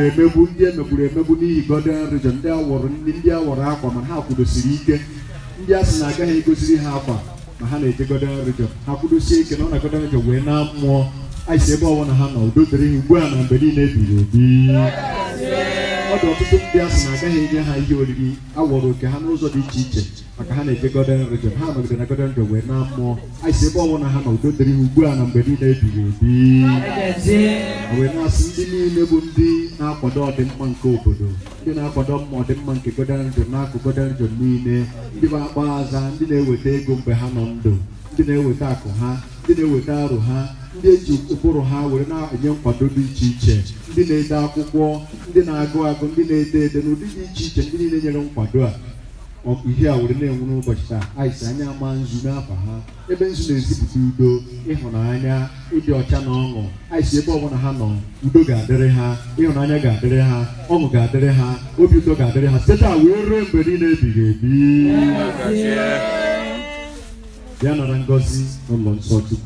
emegburu emegbu, ndị emegburu emegbu n'ihi Gordon Region, ndị awọrọ nri, ndị awọrọ akwa, ma ha kwudosiri ike. Ndị a sị na agaghị egosiri ha akwa, ma ha na-eje Gordon Region, ha kwudosie ike na ọ na Gordon Region wee na mmụọ. Anyị si ebe ọbụla ha nọ, udo dịrị ha ugbu a na mgbe niile ebighị ebi. Ọ dị ọtụtụ ndị a sị na agaghị enye ha ihe oriri, awọrọ oke ha n'ụzọ dị iche iche maka ha na-eje Gordon Region, ha nọgide na Gordon Region wee na mmụọ. Anyị si ebe ọbụla ha nọ, udo dịrị ha ugbu a na mgbe niile ebighị ebi. Wee na-asị ndị niile bụ ndị na-akwado ọdịmma nke obodo, ndị na-akwado mma ọdịmma nke Gordon Region n'akụ Gordon Region niile, ndị bụ akpa aza, ndị na-eweta ego mgbe ha nọ ndụ, ndị na-eweta akụ ha, ndị na-eweta arụ ha, ndị eji ụbụrụ ha were na-enye nkwado dị iche iche, ndị na-ede akwụkwọ, ndị na-agụ agụ, ndị na-ede ede n'ụdị dị iche iche, ndị niile nyere nkwado a ihe a were na-enwu n'ụbọchị taa. Anyị si anya ama nzu n'afa ha, ebe nzu na-ezipụta udo, ịhụnanya, ịdị ọcha na ọṅụ. Anyị si ebe ọbụla ha nọ, udo ga-adịrị ha, ịhụnanya ga-adịrị ha, ọṅụ ga-adịrị ha, obi ụtọ ga-adịrị ha site taa wee ruo mgbe niile ebighị ebi. Bịa nara ngọzi n'ụlọ nsọ Chukwu.